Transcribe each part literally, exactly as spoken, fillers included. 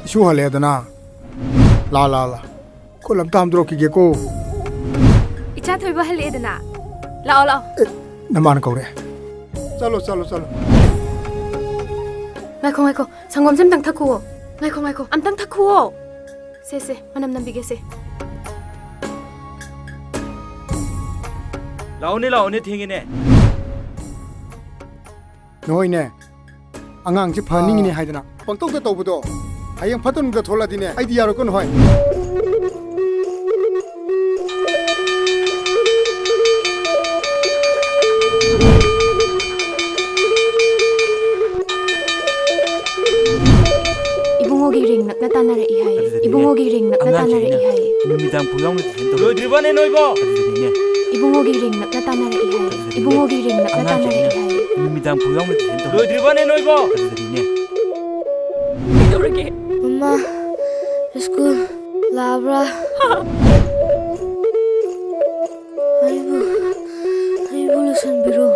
ꯁꯨ ꯍꯜꯂꯛꯑꯦꯗꯅ꯫ ꯂꯥ, ꯂꯥ, ꯂꯥ꯫ ꯈꯨꯠ ꯑꯝꯇ ꯍꯥꯝꯗꯣꯔꯛꯈꯤꯒꯦꯀꯣ꯫ ꯏꯆꯥ ꯊꯣꯏꯕ ꯍꯜꯂꯛꯑꯦꯗꯅ꯫ ꯂꯥꯛꯑꯣ, ꯂꯥꯛꯑꯣ꯫ ꯑꯦ, ꯅꯃꯥꯅ ꯀꯧꯔꯦ꯫ ꯆꯠꯂꯣ, ꯆꯠꯂꯣ, ꯆꯠꯂꯣ꯫ ꯉꯥꯏꯈꯣ, ꯉꯥꯏꯈꯣ꯫ ꯁꯪꯒꯣꯝꯁꯦ ꯑꯝꯇꯪ ꯊꯛꯈꯨꯑꯣ꯫ ꯉꯥꯏꯈꯣ, ꯉꯥꯏꯈꯣ꯫ ꯑꯝꯇꯪ ꯊꯛꯈꯨꯑꯣ꯫ ꯁꯦ, ꯁꯦ, ꯃꯅꯝ ꯅꯝꯕꯤꯒꯦꯁꯦ꯫ ꯂꯥꯛꯑꯣꯅꯦ, ꯂꯥꯛꯑꯣꯅꯦ, ꯊꯦꯡꯉꯦꯅꯦ꯫ ꯅꯣꯏꯅꯦ, ꯑꯉꯥꯡꯁꯦ ꯐꯍꯟꯅꯤꯡꯉꯤꯅꯦ ꯍꯥꯏꯗꯅ ꯄꯪꯇꯧꯗ ꯇꯧꯕꯗꯣ, ꯍꯌꯦꯡ ꯐꯠꯇ ꯅꯨꯡꯗ ꯊꯣꯛꯂꯛꯑꯗꯤꯅꯦ, ꯑꯩꯗꯤ ꯌꯥꯔꯣꯏꯀꯣ ꯅꯣꯏ꯫ ꯏꯕꯨꯡꯉꯣꯒꯤ ꯔꯤꯡ ꯅꯛꯅ ꯇꯥꯟꯅꯔꯛꯏ ꯍꯥꯏꯌꯦ꯫ ꯑꯗꯨꯗꯗꯤꯅꯦ, ꯏꯕꯨꯡꯉꯣꯒꯤ ꯔꯤꯡ ꯅꯛꯅ ꯑꯉꯥꯡꯁꯤꯡꯅ ꯇꯥꯟꯅꯔꯛꯏ ꯍꯥꯏꯌꯦ꯫ ꯅꯨꯃꯤꯗꯥꯡ ꯄꯨꯡꯌꯥꯎꯅ ꯇꯨꯏꯁꯟ ꯇꯧ-, ꯂꯣꯏꯗ꯭ꯔꯤꯕꯅꯦ ꯅꯣꯏꯕꯣ? ꯑꯗꯨꯗꯗꯤꯅꯦ, ꯏꯕꯨꯡꯉꯣꯒꯤ ꯔꯤꯡ ꯅꯛꯅ ꯇꯥꯟꯅꯔꯛꯏ ꯍꯥꯏꯌꯦ꯫ ꯑꯗꯨꯗꯗꯤꯅꯦ, ꯏꯕꯨꯡꯉꯣꯒꯤ ꯔꯤꯡ ꯅꯛꯅ ꯑꯉꯥꯡꯁꯤꯡꯅ ꯇꯥꯟꯅꯔꯛꯏ ꯍꯥꯏꯌꯦ꯫ ꯅꯨꯃꯤꯗꯥꯡ ꯄꯨꯡꯌꯥꯎꯅ ꯇꯨꯏꯁꯟ ꯇꯧ-, ꯂꯣꯏꯗ꯭ꯔꯤꯕꯅꯦ ꯅꯣꯏꯕꯣ? ꯑꯗꯨꯗꯗꯤꯅꯦ꯫ ꯀꯩꯗꯧꯔꯒꯦ? ꯃꯃꯥ, ꯁ꯭ꯀꯨꯜ ꯂꯥꯛꯑꯕ꯭ꯔꯥ? ꯑꯩꯕꯨ, ꯑꯩꯕꯨ ꯂꯣꯏꯁꯟꯕꯤꯔꯣ꯫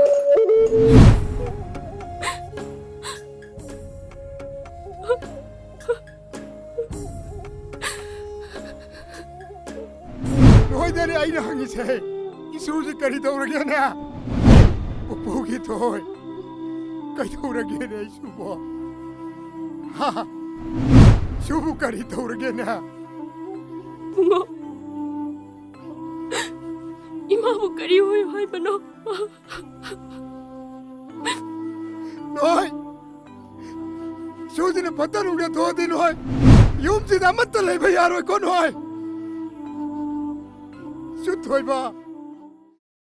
ꯅꯣꯏꯗꯅꯦ ꯑꯩꯅ ꯍꯪꯉꯤꯁꯦ, ꯏꯁꯨꯁꯤ ꯀꯔꯤ ꯇꯧꯔꯒꯦꯅꯦ? ꯄꯨꯄꯨꯒꯤ ꯊꯣꯏ, ꯀꯩꯗꯧꯔꯒꯦꯅꯦ ꯏꯁꯨꯕꯣ? ꯍꯥ? ꯏꯁꯨꯕꯨ ꯀꯔꯤ ꯇꯧꯔꯒꯦꯅꯦ? ꯕꯨꯡꯉꯣ, ꯏꯃꯥꯕꯨ ꯀꯔꯤ ꯑꯣꯏꯌꯨ ꯍꯥꯏꯕꯅꯣ? ꯅꯣꯏ! ꯁꯨꯁꯤꯅ ꯐꯠꯇ ꯅꯨꯡꯗ ꯊꯣꯛꯑꯗꯤ ꯅꯣꯏ ꯌꯨꯝꯁꯤꯗ ꯑꯃꯠꯇ ꯂꯩꯕ ꯌꯥꯔꯣꯏꯀꯣ ꯅꯣꯏ! ꯁꯨ ꯊꯣꯏꯕ!